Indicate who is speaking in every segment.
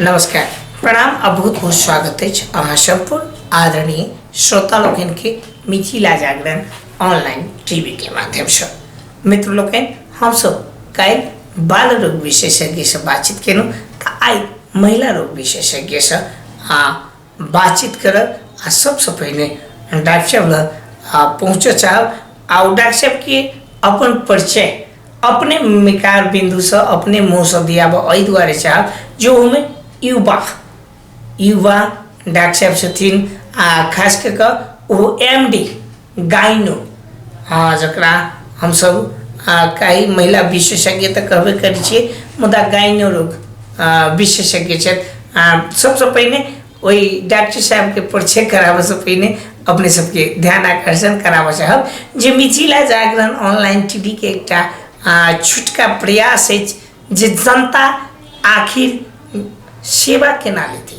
Speaker 1: नमस्कार, प्रणाम आ बहुत बहुत स्वागत अछि अहाँ सम्पूर्ण आदरणीय श्रोता लोकनिके मिथिला जागरण ऑनलाइन टीवी के माध्यमसँ। मित्र लोकनि, हमसब काल्हि बाल रोग विशेषज्ञसँ बातचीत केलहुँ तऽ आइ महिला रोग विशेषज्ञसँ आ बातचीत करब आ सबसँ पहिने डॉक्टर साहब लग पहुँचऽ चाहब आ ओ डॉक्टर साहबके अपन परिचय अपने मिकार बिन्दुसँ अपने मुँहसँ दियाबऽ एहि दुआरे चाहब जे ओहिमे युवा युवा डॉक्टर साहब छथिन आ खास कऽ कऽ ओ एम डी गाइनो, हँ, जकरा हमसब कही महिला विशेषज्ञ तऽ कहबे करै छियै, मुदा गाइनो रोग विशेषज्ञ छथि। सबसँ पहिने ओहि डॉक्टर साहबके परिचय कराबऽसँ पहिने अपने सबके ध्यान आकर्षण कराबऽ चाहब जे मिथिला जागरण ऑनलाइन टी वी के एकटा छोटका प्रयास अछि जे जनता आखिर सेवा केना लेतै।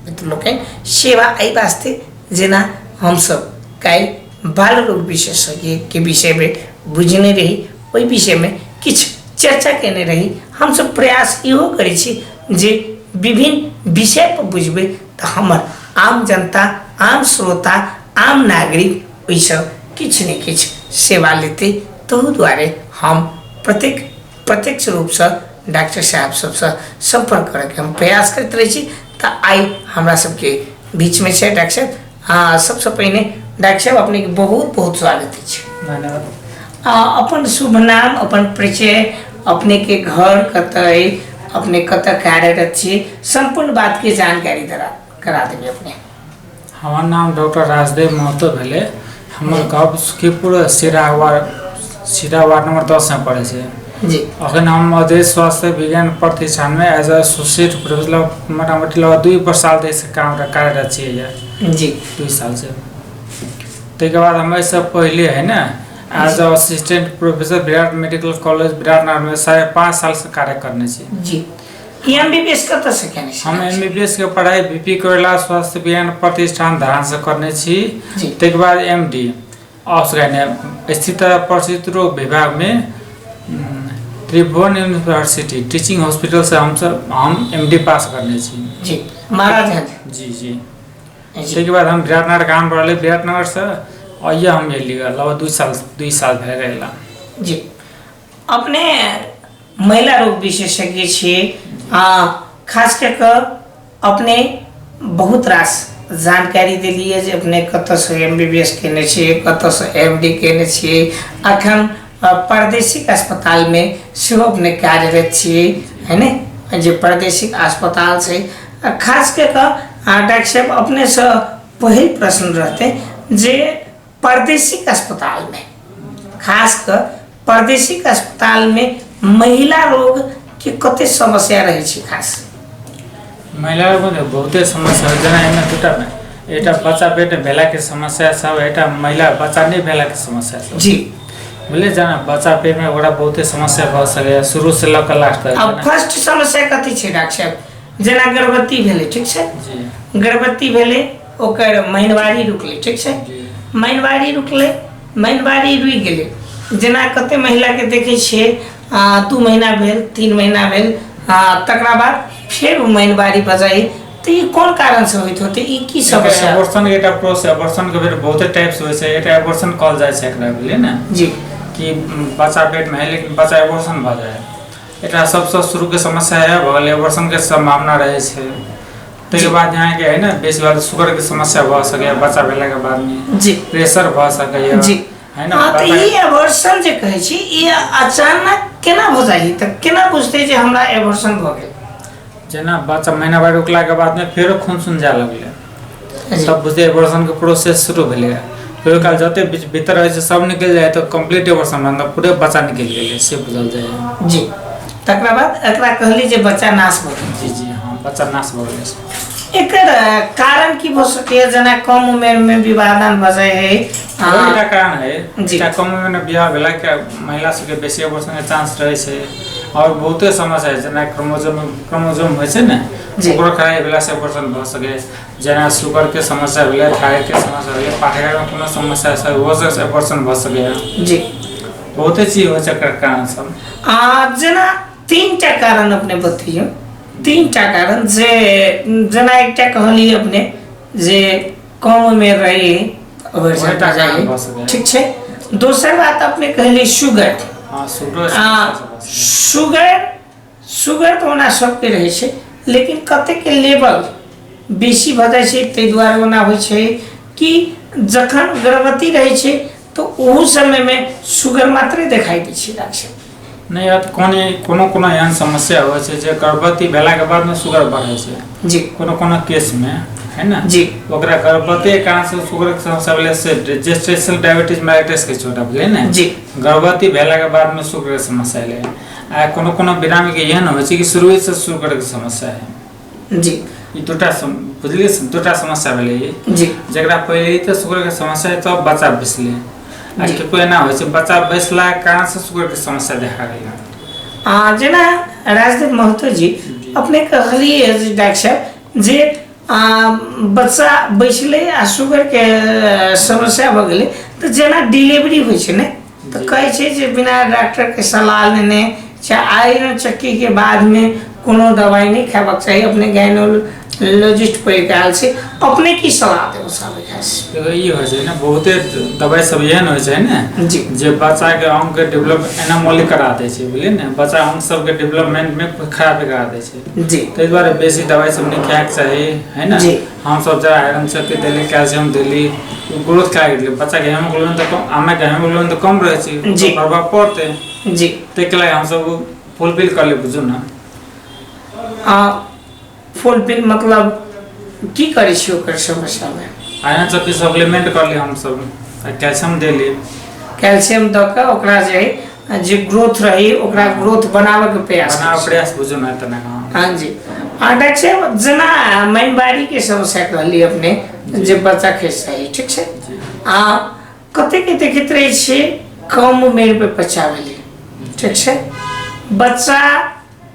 Speaker 1: मित्र लोकनि, सेवा एहि वास्ते जेना हमसब काल्हि बाल रोग विशेषज्ञके विषयमे बुझने रही, ओहि विषयमे किछु चर्चा केने रही। हमसब प्रयास इहो करै छी जे विभिन्न विषय पर बुझबै तऽ हमर आम जनता, आम श्रोता, आम नागरिक ओहिसँ किछु ने किछु सेवा लेतै। ताहू दुआरे हम प्रत्यक्ष रूपसँ डॉक्टर साहब सबसँ सम्पर्क करैके हम प्रयास करैत रहै छी। तऽ आइ हमरा सबके बीचमे छै डॉक्टर साहब। हँ, सबसँ पहिने डॉक्टर साहब अपनेके बहुत बहुत स्वागत अछि।
Speaker 2: धन्यवाद।
Speaker 1: अपन शुभ नाम, अपन परिचय, अपनेके घर कतऽ अइ, अपने कतऽ कार्यरत छी, सम्पूर्ण बातके जानकारी करा देबै अपने।
Speaker 2: हमर नाम डॉक्टर राजदेव महतो भेलै। हमर घर सुखीपुर सीरा वार्ड, सीरा वार्ड नंबर 10 में पड़ै छै। अखन हम मधेश स्वास्थ्य विज्ञान प्रतिष्ठानमे एज अ एसोसिएट प्रोफेसर मोटामोटी लगभग 2 साल से काम कार्यरत छियै। 2 साल से। ताहिके बाद हम एहिसँ पहिले है ने as a assistant professor Virat medical college विराटनगरमे 5.5 साल से कार्य करने छी।
Speaker 1: जी, एम बी बी एस कतऽ से केने छी?
Speaker 2: हम एम बी बी एस के पढ़ाई बी पी कोइराला स्वास्थ्य विज्ञान प्रतिष्ठान धरान से करने छी। ताहिके बाद एम डी स्थित प्रसिद्ध रोग विभाग में त्रिभुवन यूनिवर्सिटी टीचिंग हॉस्पिटल से हम एम डी पास करने छी।
Speaker 1: जी, महाराजगंज।
Speaker 2: जी जी। ताहिके बाद हम विराटनगर काम रहलै, विराटनगर से अइए हम एली लगभग 2 साल भए गेल।
Speaker 1: जी, अपने महिला रोग विशेषज्ञ छी, खास कऽ कऽ अपने बहुत रास जानकारी देलियै जे अपने कतऽसँ एम बी बी एस केने छियै, कतऽसँ एम डी केने छियै, अखन प्रादेशिक अस्पतालमे सेहो अपने कार्यरत छियै, है ने, जे प्रादेशिक अस्पताल छै। खास कऽ कऽ डॉक्टर साहब अपनेसँ पहिल प्रश्न रहतै जे प्रादेशिक अस्पतालमे, खास कऽ प्रादेशिक अस्पतालमे महिला रोगके कते समस्या रहै छै? खास
Speaker 2: महिला रोगमे बहुते समस्या, जेना एहिमे दूटा एकटा बच्चा पेट भेलाके समस्या सब, एकटा महिला बच्चा नहि भेलाके समस्या सब। बुझलियै, जेना बच्चा पेटमे ओकरा बहुते समस्या भऽ सकैए शुरू से लऽ कऽ लास्ट तक।
Speaker 1: आब फर्स्ट समस्या कथी छै डॉक्टर साहब? जेना गर्भवती भेलै, ठीक छै?
Speaker 2: जी।
Speaker 1: गर्भवती भेलै, ओकर महीनवारी रुकलै, ठीक छै?
Speaker 2: जी।
Speaker 1: महीनवारी रुकलै, महीनवारी रुकि गेलै। जेना कते महिलाके देखै छियै 2 महीना भेल, 3 महीना भेल, तकरा बाद फेर ओ महीनवारी बजाइ, तऽ ई कोन कारणसँ होइत होतै? ई की समस्या?
Speaker 2: एबॉर्शन के एकटा प्रोसेस, एबॉर्शन के फेर बहुते टाइप्स होइ छै। एकटा एबॉर्शन कहल जाइ छै एकरा, बुझलियै ने?
Speaker 1: जी।
Speaker 2: कि बच्चा पेट में है लेकिन बच्चा एबॉर्शन भऽ जाइ है। एकटा सबसँ शुरू के समस्या है भऽ गेल, एबॉर्शन के सम्भावना रहै छै। ताहिके बाद अहाँके है ने बेसी बात शुगर के समस्या भऽ सकैए बच्चा भेलाके बादमे। प्रेशर भऽ सकैए। है ने?
Speaker 1: हँ, तऽ ई एबॉर्शन जे कहै छी, ई अचानक केना भऽ जाइ? तऽ केना बुझतै जे हमरा एबॉर्शन भऽ गेल?
Speaker 2: जेना बच्चा महीना भरि रुकलाके बादमे फेरो खून सुन जाय लगलै, तब बुझतै एबॉर्शन के प्रोसेस शुरू भेलै। फेरो काल जते भीतर रहै छै सब निकलि जाइ तऽ कम्प्लीट एबॉर्शन, मतलब पूरे बच्चा निकलि गेलै से बुझल जाइ।
Speaker 1: जी, तकरा बाद एकरा कहली जे बच्चा नाश भऽ गेल।
Speaker 2: जी जी, हाँ, बच्चा नाश भऽ गेलै।
Speaker 1: एकर कारण की भऽ सकैए? जेना कम उमेर में विवाह दान भऽ जाइ है।
Speaker 2: एकटा कारण है। एकटा कम उमेर में बियाह भेला के महिला सबके बेसी एबॉर्शन के चांस रहै छै। और बहुते समस्या है, जेना क्रोमोजोम होइ छै ने, ओकरो खराबी भेला से एबॉर्शन भऽ सकै। जेना शुगर के समस्या भेलै, थायराइड के समस्या भेलै, पाठ्यक्रम में कोनो समस्या छै, ओहो से एबॉर्शन भऽ सकैए। बहुते चीज होइ छै एकर कारण सब।
Speaker 1: जेना 3 टा कारण अपने बतैयौ। तीन टा कारण जे जेना एकटा कहलियै अपने जे कम उमेर रही
Speaker 2: ओहिटा
Speaker 1: भऽ
Speaker 2: कारण भऽ सकैए।
Speaker 1: ठीक छै। दोसर बात अपने कहलियै शुगर।
Speaker 2: हँ, शुगरो।
Speaker 1: शुगर, शुगर तऽ ओना सबके रहै छै, लेकिन कतेकके लेवल बेसी भऽ जाइ छै, ताहि दुआरे ओना होइ छै कि जखन गर्भवती रहै छै तऽ ओहू समयमे शुगर मात्रे देखाइ दै छै डॉक्टर साहब।
Speaker 2: नहि यार, कोनो कोनो कोनो एहन समस्या होइ छै जे गर्भवती भेलाके बादमे शुगर बढ़ै छै। कोनो कोनो केसमे है ने। ओकरा गर्भवती के कारण से शुगर के समस्या भेलै से जेस्टेशनल डायबिटीज मेलाइटस के छोटा भेलै ने। गर्भवती भेलाके बादमे शुगर के समस्या एलै आ कोनो कोनो बिरामीके एहन होइ छै कि शुरुए से शुगर के समस्या है। ई दूटा बुझलियै, दूटा समस्या भेलै ई। जकरा पहिले तऽ शुगर के समस्या है तब बच्चा बैसलै आ केकरो एना होइ छै बच्चा बैसलाके कारण से शुगर के समस्या देखा गेलै।
Speaker 1: जेना राजदेव महतो जी, अपने कहलियै जे डॉक्टर साहब जे बच्चा बैसलै आ शुगरके समस्या भऽ गेलै, तऽ जेना डिलीवरी होइ छै ने तऽ कहै छै जे बिना डॉक्टरके सलाह लेने चाहे आयरन चक्कीके बादमे कोनो दवाइ नहि खेबाक चाही। अपने गाइनोलॉजिस्ट पढ़ि कऽ आयल छी, अपने की सलाह देब साहब?
Speaker 2: देखो, ई होइ छै ने, बहुते दवाइ सब एहन होइ छै ने जे बच्चाके अंगके डेवलप एनामोली करा दै छै, बुझलियै ने, बच्चा अंग सबके डेवलपमेंटमे खराबी करा दै छै। ताहि दुआरे बेसी दवाइ सब नहि खायके चाही है ने। हमसब जरा आयरन सबके देली, कैल्शियम देली, ग्रोथ करा देली बच्चाके। हेमोग्लोबिन तऽ कम, आमाके हेमोग्लोबिन तऽ कम रहै छै, प्रभाव पड़तै। ताहिके लागि हमसब फुलफिल कर ले, बुझू ने।
Speaker 1: फुलफिल मतलब की करै छी ओकर समस्यामे?
Speaker 2: आयरन सबके सप्लीमेंट कर ली हमसब आ कैल्शियम देली।
Speaker 1: कैल्शियम दऽ कऽ ओकरा जे है जे ग्रोथ रही ओकरा ग्रोथ बनाबऽके प्रयास
Speaker 2: बनाबऽ प्रयास, बुझू ने तना।
Speaker 1: हाँ जी, आ डॉक्टर साहब, जेना मैनबारीके समस्या कहली अपने जे बच्चा खसि जाइ, ठीक छै? आ कतेक देखैत रहै छियै कम उमेर पे बच्चा भेलै, ठीक छै, बच्चा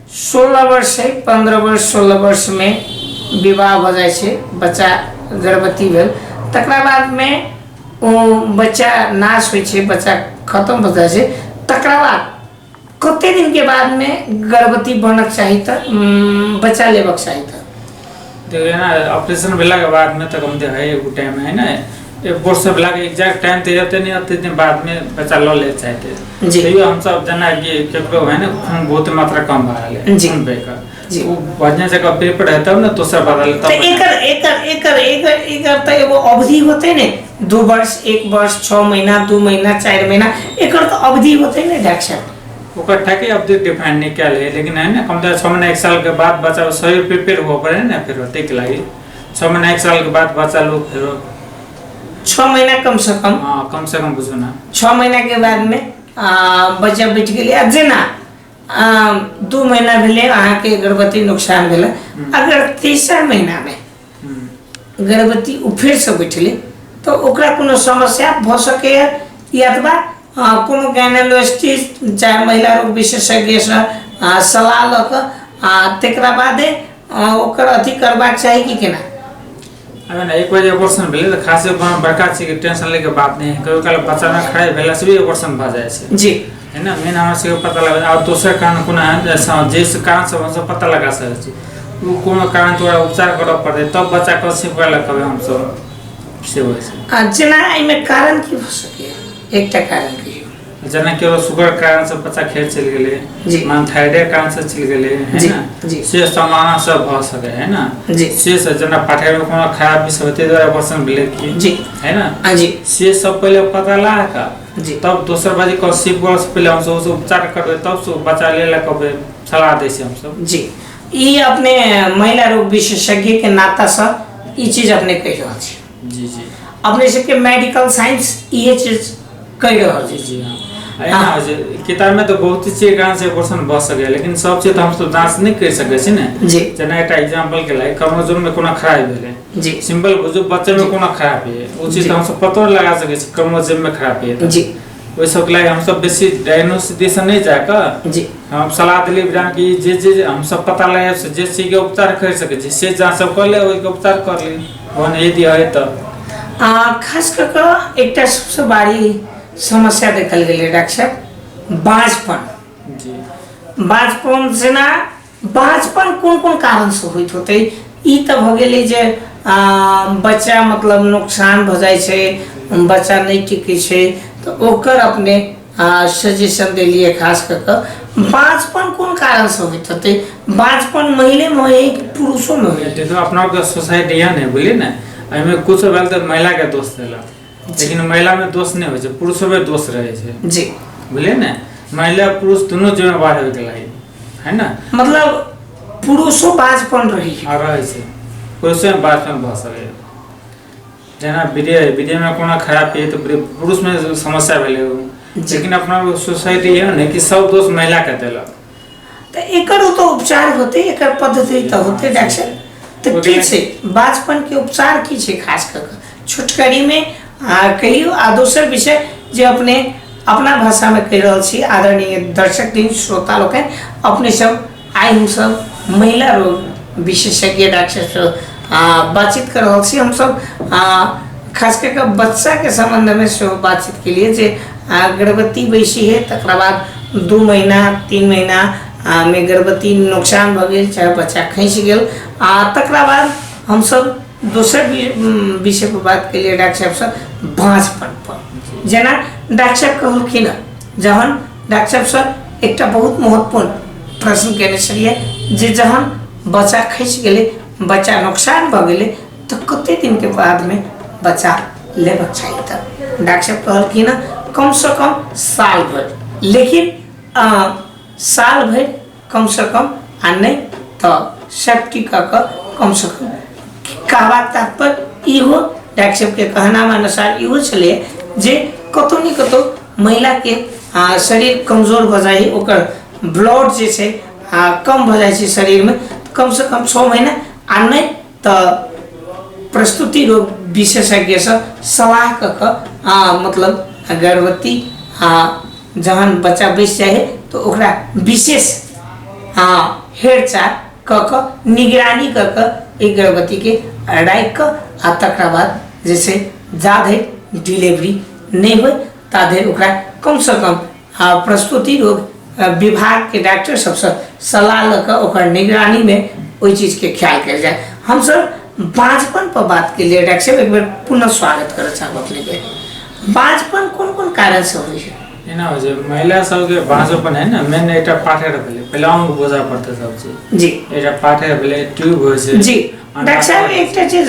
Speaker 1: 16 वर्ष है, 15 वर्ष, 16 वर्षमे विवाह भऽ जाइ छै, बच्चा गर्भवती भेल, तकरा बादमे ओ बच्चा नाश होइ छै, बच्चा खतम भऽ जाइ छै। तकरा बाद कते दिनके बादमे गर्भवती बनक चाही तऽ बच्चा लेबक चाही तऽ?
Speaker 2: देखियौ ने, ऑपरेशन भेलाके बादमे तऽ कम है एगो टाइम है ने, एक वर्ष भेलाके एग्जैक्ट टाइम तऽ एते नहि, एते दिन बादमे बच्चा लऽ ले चाहते। तैयो हमसब जेनाकि केकरो है ने खून बहुत मात्रा कम भऽ गेलै, खून बहिके ओ बढ़िआँ जगह पेपर है तब ने दोसर बदल
Speaker 1: तब तऽ एकर एकर एकर एकर एकर तऽ एगो अवधि होतै ने, 2 वर्ष, 1 वर्ष 6 महीना, 2 महीना, 4 महीना, एकर तऽ अवधि होतै ने डॉक्टर साहब?
Speaker 2: ओकर ठाके अवधि डिफाइन नहि कयल है, लेकिन है ने कम से कम 6 महीना 1 साल के बाद बच्चा शरीर प्रिपेयर हुअ पड़े ने, फेर ताहिके लागि 6 महीना 1 साल के बाद बच्चा लोग फेरो
Speaker 1: 6 महीना कम से कम।
Speaker 2: हाँ, कम से कम बुझू ना।
Speaker 1: 6 महीना के बाद में बच्चा बचि गेलै आ जेना 2 महीना भेलै अहाँके गर्भवती नुकसान भेलै, अगर तेसर महीनामे गर्भवती ओ फेरसँ बैठलै तऽ ओकरा कोनो समस्या भऽ सकैए या अथवा कोनो गाइनोलॉजिस्ट चाहे महिला रोग विशेषज्ञसँ सलाह लऽ कऽ तकरा बादे ओकर अथी करबाक चाही कि केना?
Speaker 2: अरे ने, एक बजे एबॉर्शन भेलै तऽ खासे बड़का चीजके टेंशन लैके बात नहि है। कहियो काल बच्चामे खराबी भेलासँ भी एबॉर्शन भऽ जाइ छै। है ना, मेन हमरा सबके पता लगा आब दोसर कारण कोनो है जैसे जे कारण सब हमसब पता लगा सकै छी, ओ कोनो कारण तोरा उपचार करऽ पड़तै तब बच्चा कंसीव करै लए कहबै हमसब, से होइ छै।
Speaker 1: जेना एहिमे कारण की भऽ सकैए? एकटा कारण कहियौ।
Speaker 2: जेना केकरो शुगर कारण से बच्चा खेत चलि गेलै, मान थायराइड कारण से चलि गेलै है ना, से सम्भावना सब भऽ सकै है ना। से सब जेना पाठ्यक्रम कोनो खराबी सब ताहि दुआरे अबॉर्शन भेलै की, है ना?
Speaker 1: हाँ जी।
Speaker 2: से सब पहिले पता लगा कऽ तब दोसर बाजी कंसीव करऽ से पहिले हमसब ओसब उपचार करबै तब से बच्चा लै लए कहबै, सलाह दै छी हमसब।
Speaker 1: जी, ई अपने महिला रोग विशेषज्ञ के नातासँ ई चीज अपने कहि रहल छी?
Speaker 2: जी जी।
Speaker 1: अपने सबके मेडिकल साइंस इहे चीज कहि रहल
Speaker 2: छी? जी हाँ, एना होइ छै, किताबमे तऽ बहुत चीज कारण से एबॉर्शन भऽ सकैए, लेकिन सब चीज तऽ हमसब जाँच नहि करि सकै छी ने। जेना एकटा एग्जाम्पलके लागि क्रोमोसोममे कोनो खराबी भेलै, सिंपल बुझू बच्चेमे कोनो खराबी है, ओ चीज तऽ हमसब पतो नहि लगा सकै छी क्रोमोसोममे खराबी है। ओहि सबके लागि हमसब बेसी डायग्नोसिस दिस नहि जाकऽ हम सलाह देली कि जे जे हमसब पता लगायब से जे चीजके उपचार करि सकै छी से जाँच सब कऽ ले, ओहिके उपचार कर ली ओहन यदि है तऽ।
Speaker 1: खास कऽ कऽ एकटा सबसँ भारी समस्या देखल गेलै डॉक्टर साहब, बाँझपन। बाँझपन जेना बाँझपन कोन कोन कारणसँ होइत होतै? ई तऽ भऽ गेलै जे बच्चा मतलब नुकसान भऽ जाइ छै, बच्चा नहि टिकै छै, तऽ ओकर अपने सजेशन देलियै। खास कऽ कऽ बाँझपन कोन कारणसँ होइत होतै? बाँझपन महिलेमे होइ है कि पुरुषोमे होइ है?
Speaker 2: देखियौ, अपना के सोसाइटी यऽ ने, बुझलियै ने, एहिमे कुछो भेल तऽ महिलाके दोष देलक, लेकिन महिलामे दोष नहि होइ छै, पुरुषोमे दोष रहै छै। बुझलियै ने, महिला पुरुष दुनू जिम्मेवार होइके लागि है ने।
Speaker 1: मतलब पुरुषो बाँझपन रहै है?
Speaker 2: आ रहै छै, पुरुषोमे बाँझपन भऽ सकैए। जेना विदेह विदेहमे कोनो खराबी है तऽ पुरुषमे समस्या भेलै, लेकिन अपना सोसाइटी यऽ ने कि सब दोष महिलाके देलक।
Speaker 1: तऽ एकर तऽ उपचार होतै, एकर पद्धति तऽ होतै डॉक्टर, तऽ की छै बाँझपनके उपचार की छै, खास कऽ कऽ छोटकरीमे कहियौ। आ दोसर विषय जे अपने अपना भाषामे कहि रहल छी, आदरणीय दर्शक दिन श्रोता लोकनि, अपने सब आइ हमसब महिला रोग विशेषज्ञ डॉक्टरसँ बातचीत कर रहल छी। हमसब खास कऽ कऽ बच्चाके सम्बन्धमे सेहो बातचीत केलियै जे गर्भवती बैसी है, तकरा बाद 2 महीना 3 महीना मे गर्भवती नुकसान भऽ गेल चाहे बच्चा खसि गेल, आ तकरा बाद हमसब दोसर विषय पर बात केलियै डॉक्टर साहबसँ बाँझपन पर। जेना डॉक्टर साहब कहलखिन हँ, जहन डॉक्टर साहबसँ एकटा बहुत महत्वपूर्ण प्रश्न केने छलियै जे जहन बच्चा खसि गेलै, बच्चा नुकसान भऽ गेलै, तऽ कते दिनके बादमे बच्चा लेबक चाही? तऽ डॉक्टर साहब कहलखिन हँ कमसँ कम साल भरि, लेकिन साल भरि कमसँ कम, आ नहि तऽ सेफ्टी कऽ कऽ कमसँ कम। कहबाक तात्पर्य इहो डॉक्टर साहबके कहनाम अनुसार इहो छलै जे कतहु ने कतहु महिलाके शरीर कमजोर भऽ जाइ है, ओकर ब्लड जे छै कम भऽ जाइ छै शरीरमे, कमसँ कम 6 महीना, आ नहि तऽ प्रस्तुति रोग विशेषज्ञसँ सलाह कऽ कऽ मतलब गर्भवती जहन बच्चा बैस जाइ है तऽ ओकरा विशेष हेर चार कऽ कऽ निगरानी कऽ कऽ एहि गर्भवतीके राखि कऽ, आ तकरा बाद जे छै जा धरि डिलीवरी नहि होइ ता धरि ओकरा कमसँ कम प्रस्तुति रोग विभागके डॉक्टर सबसँ सलाह लऽ कऽ ओकर निगरानीमे ओहि चीजके ख्याल कयल जाय। हमसब बाँझपन पर बात केलियै डॉक्टर साहब, एक बेर पुनः स्वागत करऽ चाहब अपनेके। बाँझपन कोन कोन कारणसँ होइ छै?
Speaker 2: एना होइ छै, महिला सबके बाँझपन है ने, मेन एकटा पाठर भेलै, पहिले अंग बुझऽ पड़तै सब चीज। एकटा पाठर भेलै, ट्यूब होइ छै।
Speaker 1: जी डॉक्टर साहब, एकटा चीज,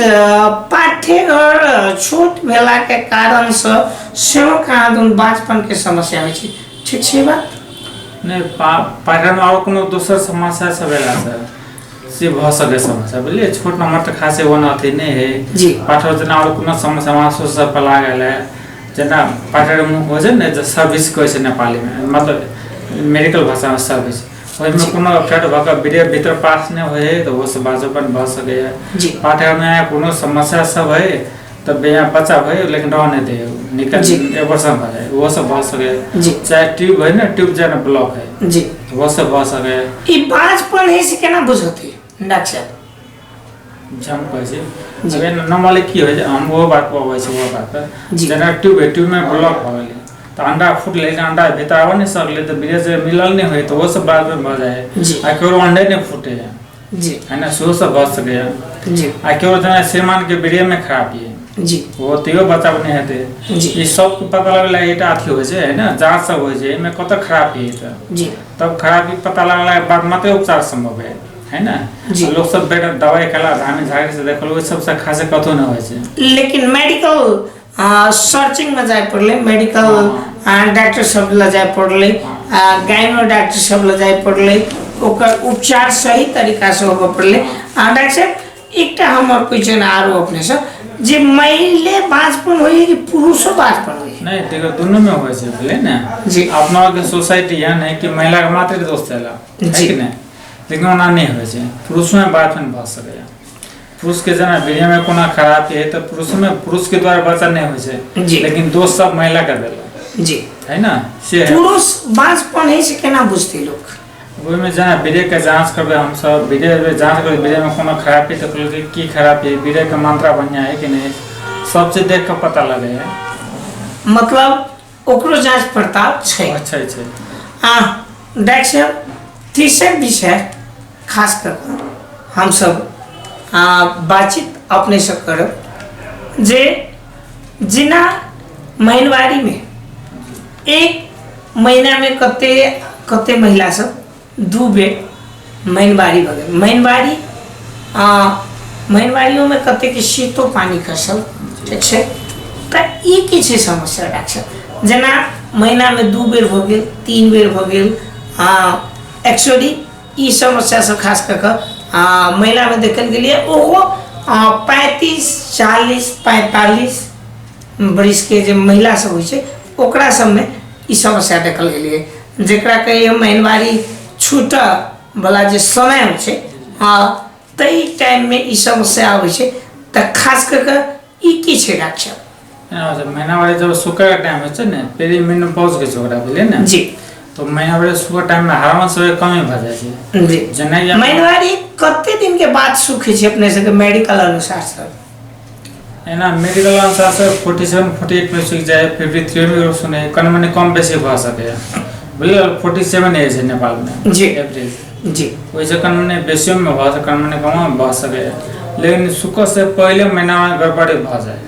Speaker 1: पाठ्यघर छोट भेलाके कारणसँ सेहो कहाँ दुन बाँझपनके समस्या होइ छै, ठीक छै बात?
Speaker 2: नहि, पाठ्यमे आओर कोनो दोसर समस्या सब भेलासँ से भऽ सकै समस्या, बुझलियै। छोट नम्बर तऽ खासे ओना अथी नहि है। पाठर जेना आओर कोनो समस्या मासु सब पर लागल है, जेना पाठर मुँह होइ छै ने, जे सर्विस कहै छै नेपालीमे, मतलब मेडिकल भाषामे सर्विस, ओहिमे कोनो अपसेट भऽ कऽ वीर्य भीतर पास नहि होइ है तऽ ओहोसँ बाँझोपन भऽ सकैए। पाठरमे कोनो समस्या सब है तऽ बिना बच्चा होइ लेकिन रह नहि दै, निकल एबॉर्शन भऽ जाइ, ओहो सब भऽ सकैए। चाहे ट्यूब है ने, ट्यूब जेना ब्लॉक है, ओहो सब भऽ सकैए।
Speaker 1: ई बाँझपन है से केना बुझतै डॉक्टर साहब?
Speaker 2: हम कहै छी, अगर नॉर्मली की होइ छै, हम ओहो बात पर अबै छी, ओहो बात पर। जेना ट्यूब है, ट्यूबमे ब्लॉक भऽ गेलै तऽ अंडा फुटलै, अंडा भीतर आबऽ नहि सकलै तऽ वीर्य से मिलल नहि होइ तऽ ओहो सब बादमे भऽ जाइ है। आ केकरो अंडे नहि फूटे है, है ने, सेहो सब भऽ सकैए। आ केकरो जेना श्रीमानके वीर्यमे खराबी है, ओ तैयो बच्चा नहि हेतै। ई सबके पता लगला एकटा अथी होइ छै, है ने, जाँच सब होइ छै, एहिमे कतऽ खराबी है तऽ तब खराबी पता लगलाके बाद मात्रे उपचार सम्भव है, है ने। लोक सब बेटा दवाइ खेला, धामी झाड़ी से देखल, ओहि सबसँ खासे कतहु नहि होइ छै।
Speaker 1: लेकिन मेडिकल सर्चिंग में जाय पड़लै, मेडिकल डॉक्टर सब लग जाय पड़लै, गाइनो डॉक्टर सब लग जाय पड़लै, ओकर उपचार सही तरीकासँ होबऽ पड़लै। आ डॉक्टर साहब, एकटा हमर क्वेश्चन आरो अपनेसँ जे मैले बाँझपन होइए कि पुरुषो बाँझपन होइए?
Speaker 2: नहि, देखो, दुनूमे होइ छै, बुझलियै ने। अपना आरके सोसाइटी एहन है कि महिलाके मात्र दोष देलक है कि नहि, लेकिन ओना नहि होइ छै, पुरुषोमे बाँझपन भऽ सकैए। पुरुषके जेना वीर्यमे कोनो खराबी है तऽ पुरुषमे पुरुषके द्वारा बच्चा नहि होइ छै, लेकिन दोष सब महिलाके देलक। है ने से है।
Speaker 1: पुरुष बाँझपन है से केना बुझतै लोक?
Speaker 2: ओहिमे जेना वीर्यके जाँच करबै हमसब, वीर्यके जाँच करबै, वीर्यमे कोनो खराबी देखलकै, की खराबी है, वीर्यके मात्रा बढ़िआँ है कि नहि, सब चीज देख कऽ पता लगै है।
Speaker 1: मतलब ओकरो जाँच पड़ताल छै?
Speaker 2: अच्छा छै।
Speaker 1: आ डॉक्टर साहब, तेसर विषय खास कऽ कऽ हमसभ बातचीत अपनेसँ करब जे जेना महिनवारीमे एक महीनामे कते कते महिला सब दू बेर महिनवारी भऽ गेल। महिनवारी महिनवारियोमे कतेक शीतो पानि खसल, ठीक छै? तऽ ई की छै समस्या डॉक्टर साहब? जेना महीनामे 2 बेर भऽ गेल, 3 बेर भऽ गेल, एक्चुअली ई समस्या सब खास कऽ कऽ महिलामे देखल गेलियै, ओहो 35 40 45 बरिसके जे महिला सब होइ छै ओकरा सबमे ई समस्या देखल गेलियै, जकरा कहियै महिनवारी छूटऽ वाला जे समय होइ छै ताहि टाइममे ई समस्या आबै छै। तऽ खास कऽ कऽ ई की छै डॉक्टर साहब?
Speaker 2: महीनावारी जब सुखैके टाइम होइ छै ने, पेरी मेनोपॉज के छै ओकरा, बुझलियै ने?
Speaker 1: जी।
Speaker 2: तो महीनावारी सुखै टाइममे हार्मोन सबके कमी भऽ जाइ छै।
Speaker 1: जी।
Speaker 2: जेनाकि
Speaker 1: महीनवारी कते दिन के बाद सुखै छै अपने सबके मेडिकल अनुसार सर?
Speaker 2: एना मेडिकल अनुसार से 47 48 में सुखि जाइ, 53 में सुनै, कनि मनि कम बेसी भऽ सकैए, बुझलियै? 47 एज है नेपालमे
Speaker 1: जी।
Speaker 2: एवरेज।
Speaker 1: जी।
Speaker 2: ओहिसँ कनि मनि बेसियोमे भऽ सकै, कनि मनि कमो भऽ सकैए, लेकिन सुखऽसँ पहिले महीनामे गड़बड़ी भऽ जाइ।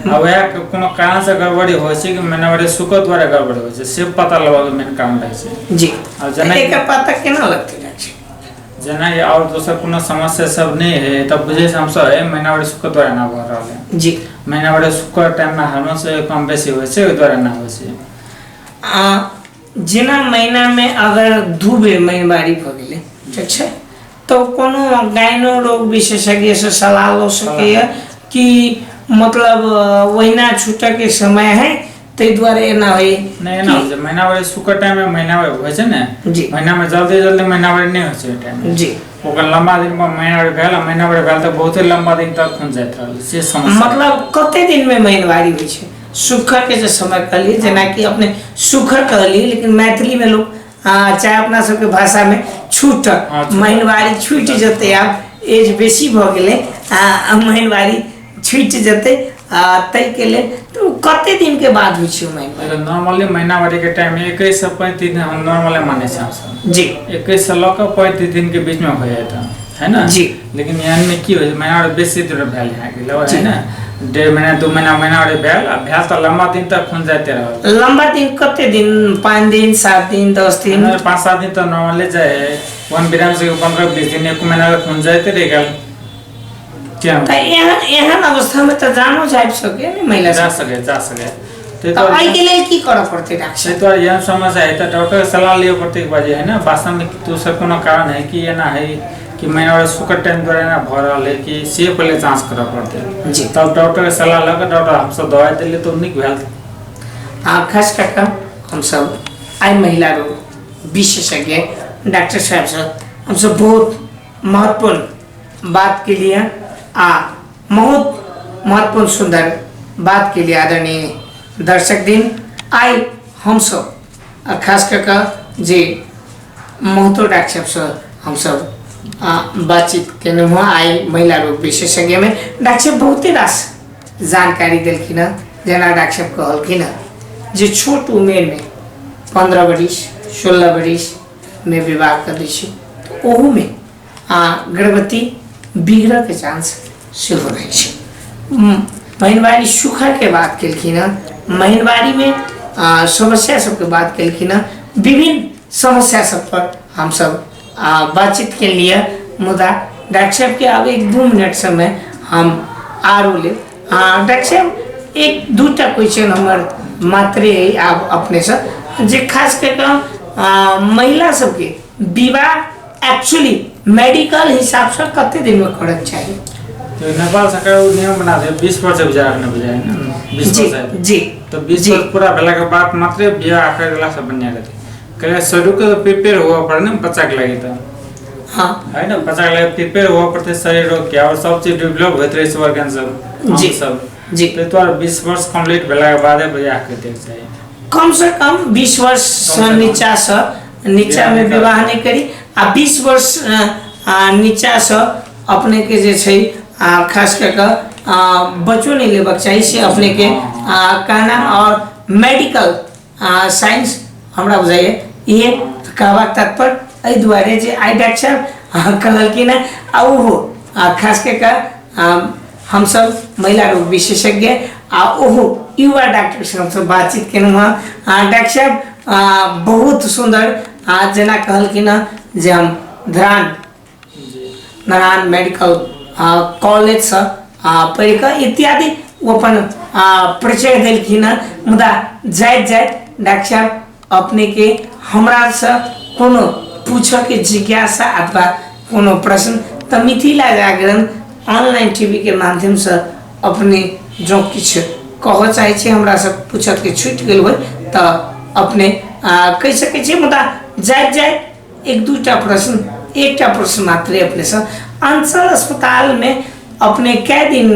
Speaker 2: आ वएह कोनो कारणसँ गड़बड़ी होइ छै कि महीनावारी सुखऽ द्वारा गड़बड़ी होइ छै, से पता लगबाके मेन कारण रहै छै।
Speaker 1: जी।
Speaker 2: आ जेना
Speaker 1: एकर पता केना लगतै डॉक्टर?
Speaker 2: जेनाकि आओर दोसर कोनो समस्या सब नहि है तब बुझै छै हमसब है महीनावारी सुखऽ द्वारा एना भऽ रहल है।
Speaker 1: जी।
Speaker 2: महीनावारी सुखऽ टाइममे हार्मोन सब कम बेसी होइ छै, ओहि द्वारा एना होइ छै।
Speaker 1: जेना महीनामे अगर 2 बेर महीनवारी भऽ गेलै, ठीक छै, तऽ कोनो गायनो रोग विशेषज्ञसँ सलाह लऽ सकैए कि मतलब ओहिना छूटऽके समय है ताहि दुआरे एना होइ?
Speaker 2: नहि, एना होइ छै महीनावारी सुखऽ टाइममे महीनावारी होइ छै ने।
Speaker 1: जी।
Speaker 2: महीनामे जल्दी जल्दी महीनावारी नहि होइ छै ओहि टाइममे।
Speaker 1: जी।
Speaker 2: ओकर लम्बा दिन पर महीनावारी भेल, आ महीनावारी भेल तऽ बहुते लम्बा दिन तक खून जाइत रहल, से समस्या।
Speaker 1: मतलब कते दिनमे महीनवारी होइ छै सुखऽके जे समय कहलियै? जेनाकि अपने सुखऽ कहलियै, लेकिन मैथिलीमे लोक चाहे अपना सबके भाषामे छूट महीनवारी छूटि जेतै, आब एज बेसी भऽ गेलै, महीनवारी छूटि जेतै, ताहिके लेल तऽ ओ कते दिनके बाद होइ छै ओ महीनवारी?
Speaker 2: नॉर्मली महीनावारीके टाइम 21 से 35 दिन हम नॉर्मली मानै छी हमसब।
Speaker 1: जी।
Speaker 2: 21 से लऽ कऽ 35 दिनके बीचमे हो जाइत है ने?
Speaker 1: जी।
Speaker 2: लेकिन एहनमे की होइ छै, महीनावारी बेसी दूर भेल यहाँ गेल है ने, 1.5 महीना 2 महीना महीनावारी भेल, आ भेल तऽ लम्बा दिन तक खून जाइते रहल।
Speaker 1: लम्बा दिन कते दिन? 5 दिन, 7 दिन, 10 दिन?
Speaker 2: 5-7 दिन तऽ नॉर्मली जाइ है, वन विराम से 15-20 दिन 1 महीना खून जाइते रहि गेल।
Speaker 1: तऽ एहन एहन अवस्थामे तऽ जानो जाबि सकै ने महिला?
Speaker 2: जा सके, जा सके।
Speaker 1: तऽ एहिके लेल की करऽ पड़तै डॉक्टर?
Speaker 2: ताहि दुआरे एहन समस्या है तऽ डॉक्टरके सलाह लिअ पड़तै एक बार जे है ने, वास्तवमे दोसर कोनो कारण है कि एना है कि महीनावारी सुखऽ टाइम द्वारा एना भऽ रहल है कि, से पहिले जाँच करऽ पड़तै।
Speaker 1: जी।
Speaker 2: तब डॉक्टरके सलाह लऽ कऽ डॉक्टर हमसब दवाइ देलियै तऽ ओ नीक भेल।
Speaker 1: आ खास कऽ कऽ हमसब आइ महिला रोग विशेषज्ञ डॉक्टर साहेबसँ हमसब बहुत महत्वपूर्ण बात के लिए आ बहुत महत्वपूर्ण सुंदर बात के लिए आदरणीय दर्शक दिन आइ हमसब आ खास कऽ कऽ जे महतो डॉक्टर साहबसँ हमसब बातचीत केलहुँ हँ आइ महिला रोग विशेषज्ञमे, डॉक्टर साहब बहुते रास जानकारी देलखिन हँ। जेना डॉक्टर साहब कहलखिन हँ जे छोट उमेरमे 15 बरिस 16 बरिसमे विवाह कऽ दै छै तऽ ओहूमे गर्भवती बिगड़ऽके चांस सेहो रहै छै। महिनवारी सुखऽके बात केलखिन हँ, महिनवारीमे समस्या सबके बात केलखिन हँ, विभिन्न समस्या सब पर हमसब बातचीत केलियै। मुदा डॉक्टर साहबके आब 1-2 मिनट समय हम आरो लेब। डॉक्टर साहब, 1-2टा क्वेश्चन हमर मात्रे अइ आब अपनेसँ, जे खास कऽ कऽ महिला सबके विवाह एक्चुअली मेडिकल हिसाबसँ कते दिनमे करऽके चाही?
Speaker 2: तो नेपाल सरकार ओ नियम बना दे 20 वर्ष बियाह नहि बुझाय ने, 20
Speaker 1: जी।
Speaker 2: वर्ष।
Speaker 1: जी।
Speaker 2: तऽ 20 वर्ष पूरा भेलाके बाद मात्रे बियाह करेला सब बढ़िया रहतै। कहे शरीरके प्रिपेयर हुअ पड़े ने बच्चाके लागि तऽ।
Speaker 1: हाँ।
Speaker 2: है ने, बच्चाके लागि प्रिपेयर हुअ पड़तै शरीर रोगके, आओर सब चीज डेवलप होइत रहै छै ऑर्गन सब।
Speaker 1: जी।
Speaker 2: सब।
Speaker 1: जी।
Speaker 2: ताहि दुआरे 20 वर्ष कम्प्लीट भेलाके बादे बियाह करि दैके चाही।
Speaker 1: कम से कम 20 वर्षसँ नीचासँ नीचामे विवाह नहि करी, आ 20 वर्ष नीचासँ अपनेके जे छै खास कऽ कऽ बच्चो नहि लेबाक चाही, से अपनेके कहना आओर मेडिकल साइंस हमरा बुझाइए इहे कहबाक तात्पर्य। एहि दुआरे जे आइ डॉक्टर साहब कहलखिन हँ। आ ओहो खास कऽ कऽ हमसब महिला रोग विशेषज्ञ आ ओहो युवा डॉक्टर से हमसब बातचीत केलहुँ हँ। डॉक्टर साहब बहुत सुन्दर जेना कहलखिन हँ जे हम धरान नारायण मेडिकल कॉलेजसँ पढ़ि कऽ इत्यादि ओ अपन परिचय देलखिन हँ। मुदा जाइत जाइत डॉक्टर साहब अपनेके हमरासँ कोनो पूछऽके जिज्ञासा अथवा कोनो प्रश्न तऽ मिथिला जागरण ऑनलाइन टीवीके माध्यमसँ अपने जँ किछु कहऽ चाहै छी हमरासँ पूछऽके छूटि गेल होइ तऽ अपने कहि सकै छी। मुदा जाइत जाइत एक दूटा प्रश्न, एकटा प्रश्न मात्रे अपनेसँ, अंचल अस्पतालमे अपने कए दिन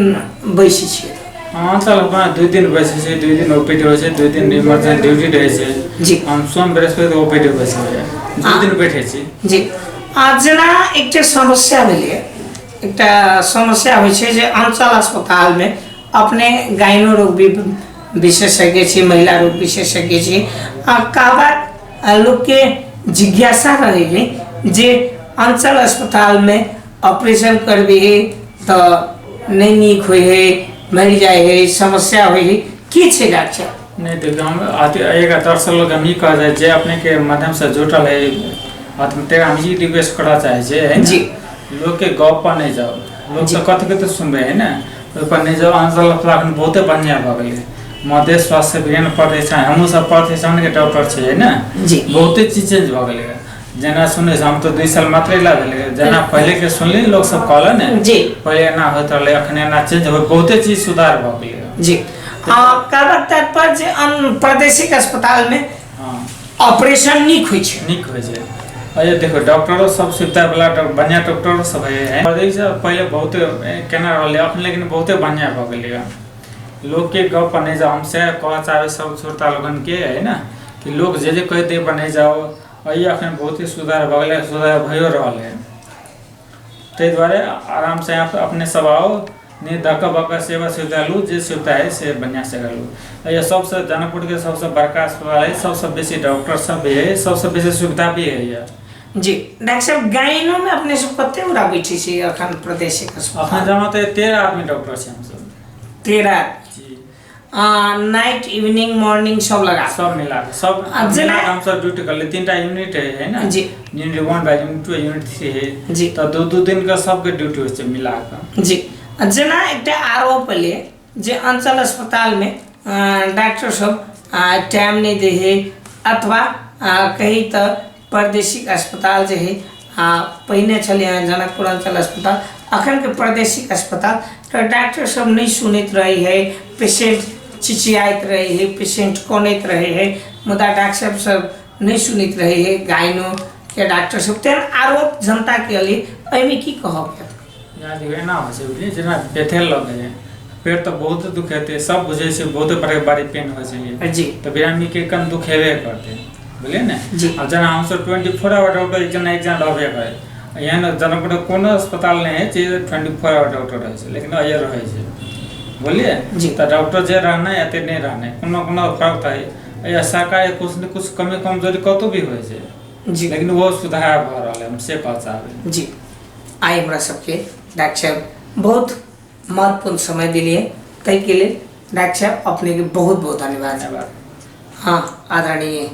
Speaker 1: बैसै छियै?
Speaker 2: अंचल अपना 2 दिन बैसै छै, 2 दिन ओपीडी होइ छै, 2 दिन इमरजेंसी ड्यूटी रहै छै।
Speaker 1: जी।
Speaker 2: हम सोम बृहस्पति ओपीडी बैसै छै, 2 दिन बैठै छी।
Speaker 1: जी। आ जेना एकटा समस्या भेलै, एकटा समस्या होइ छै जे अंचल अस्पतालमे अपने गाइनो रोग विशेषज्ञ छी, महिला रोग विशेषज्ञ छी, आ कहबाक लोकके जिज्ञासा रहै है जे अंचल अस्पतालमे ऑपरेशन करबिही तऽ नहि नीक होइ है, मरि जाइ है, समस्या होइ है, की छै डॉक्टर?
Speaker 2: नहि देखियौ, हम अथी एक दर्शक लोग हम ई कह जाइ जे अपनेके माध्यमसँ जुटल है तेकरा हम ई रिक्वेस्ट करऽ चाहै छियै है ने?
Speaker 1: जी।
Speaker 2: लोकके गप पर नहि जाउ, लोक तऽ कथी कथी सुनबै है ने, ओहि पर नहि जाउ। अंचल अस्पताल एखन बहुते बढ़िआँ भऽ गेलै, मधेश स्वास्थ्य विज्ञान प्रतिष्ठान, हमहूँ सब प्रतिष्ठानके डॉक्टर छियै है ने।
Speaker 1: जी।
Speaker 2: बहुते चीज चेंज भऽ गेलै जेना सुनै छी, हम तऽ 2 साल मात्रे ला भेलै, जेना पहिले के सुनली लोक सब कहल ने।
Speaker 1: जी।
Speaker 2: पहिले एना होइत रहलै, अखन एना चेंज हो, बहुते चीज सुधार भऽ गेलै।
Speaker 1: जी। कहबाक तात्पर्य जे प्रादेशिक अस्पतालमे ऑपरेशन नीक होइ छै।
Speaker 2: नीक होइ छै। अरे देखो डॉक्टरो सब सुविधा वाला बढ़िया डॉक्टरो सब है पहिले बहुत केना रहलै अखन, लेकिन बहुते बढ़िया भऽ गेलै। लोक के गप पर नहि जाओ, हम से कहऽ चाहबै सब श्रोता लोगन के है ना कि लोग जे जे कहि दे पर नहि जाओ। अइ अखन बहुत ही सुधार भऽ गेलै, सुधार भइयो रहल है, ताहि दुआरे आराम से अपने सब आओ, नहि धक्का बक्का सेवा सुविधा लू, जे सुविधा है से बढ़िया से लू। ये सबसे जनकपुर के सबसे बड़का अस्पताल है, सबसे बेसी डॉक्टर सब भी है, सबसे बेसी सुविधा भी है ये।
Speaker 1: जी डॉक्टर साहब, गाइनो में अपने सब कते गोरा बैठे छी अखन प्रादेशिक अस्पताल?
Speaker 2: अखन जमा तऽ 13 आदमी डॉक्टर छी हमसब।
Speaker 1: 13?
Speaker 2: जी।
Speaker 1: नाइट इवनिंग मॉर्निंग सब लगा
Speaker 2: सब मिला के सब
Speaker 1: जेना
Speaker 2: मिला के हमसब ड्यूटी करले, 3टा यूनिट है ना।
Speaker 1: जी।
Speaker 2: यूनिट 1 बाय यूनिट 2 यूनिट 3 है।
Speaker 1: जी।
Speaker 2: तऽ 2-2 दिन के सबके ड्यूटी होइ छै मिला के।
Speaker 1: जी। जेना एकटा आरोप एलै जे अंचल अस्पतालमे डॉक्टर सब टाइम नहि दै है, अथवा कही तऽ प्रादेशिक अस्पताल जे है पहिने छलै हँ जनकपुर अंचल अस्पताल, अखनके प्रादेशिक अस्पताल तऽ डॉक्टर सब नहि सुनैत रहै है, पेशेंट चिचियाइत रहै है, पेशेंट कनैत रहै है, मुदा डॉक्टर सब नहि सुनैत रहै है गाइनोके डॉक्टर सब, तेहन आरोप जनताके एलै, एहिमे की कहब?
Speaker 2: एना होइ छै बुझलियै, जेना बेथेल लगै है, पेट तऽ बहुत दुखेतै, सब बुझै छै बहुते बड़े बारी पेन होइ छै।
Speaker 1: जी।
Speaker 2: तऽ बिरामीके कन दुख हेबे करतै, बुझलियै ने।
Speaker 1: जी।
Speaker 2: आब जेना हमसब 24 आवर डॉक्टर एक जना एक जना रहबे करै, एहन जनकपुर कोनो अस्पताल नहि है जे 24 आवर डॉक्टर रहै छै, लेकिन अइए रहै छै, बुझलियै।
Speaker 1: जी।
Speaker 2: तऽ डॉक्टर जे रहनाइ एते नहि रहनाइ कोनो कोनो फर्क तऽ है। सरकारी कुछ ने कुछ कमी कमजोरी कतहु भी होइ छै।
Speaker 1: जी।
Speaker 2: लेकिन ओहो सुधार भऽ रहल है, हम से कहऽ चाहबै।
Speaker 1: जी। आइ हमरा सबके डॉक्टर साहब बहुत महत्वपूर्ण समय दिलियै, ताहिके लेल डॉक्टर साहब अपनेके बहुत बहुत धन्यवाद।
Speaker 2: धन्यवाद।
Speaker 1: हाँ आदरणीय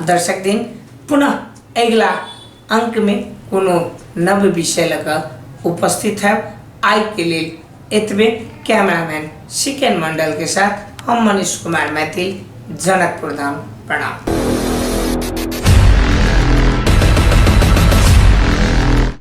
Speaker 1: दर्शक दिन, पुनः अगिला अंकमे कोनो नव विषय लऽ कऽ उपस्थित हैब। आइके लेल एतबे। कैमरामैन सिकेन मंडल के साथ हम मनीष कुमार मैथिल, जनकपुर धाम। प्रणाम।